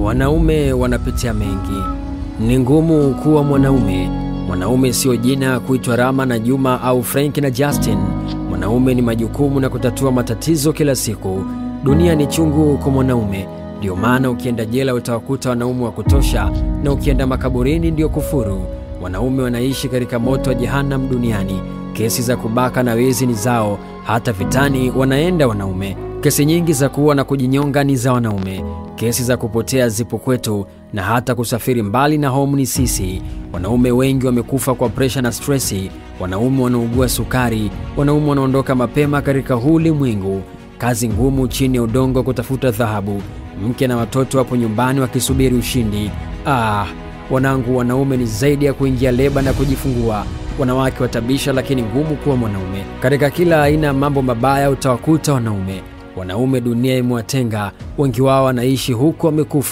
Wanaume wanapitia mengi. Ni ngumu kuwa mwanaume. Mwanaume sio jina kuitwa Rama na Juma au Frank na Justin. Mwanaume ni majukumu na kutatua matatizo kila siku. Dunia ni chungu kwa mwanaume. Ndio maana ukienda jela utawakuta wanaume wa kutosha, na ukienda makaburini ndio kufuru. Wanaume wanaishi katika moto wa jehanamu duniani. Kesi za kubaka na wizi ni zao, hata vitani wanaenda wanaume. Kesi nyingi za kuua na kujinyonga ni za wanaume. Kesi za kupotea zipo kwetu, na hata kusafiri mbali na home ni sisi. Wanaume wengi wamekufa kwa pressure na stressi. Wanaume wanaugua sukari, wanaume wanaondoka mapema katika huu ulimwengu. Kazi ngumu chini ya udongo kutafuta dhahabu. Mke na watoto wapo nyumbani wakisubiri ushindi. Wanangu, wanaume ni zaidi ya kuingia leba na kujifungua. Wanawake watabisha, lakini ngumu kuwa mwanaume. Katika kila aina mambo mabaya utawakuta wanaume. Wanaume dunia imewatenga, wengi wao wanaishi huku wamekufa.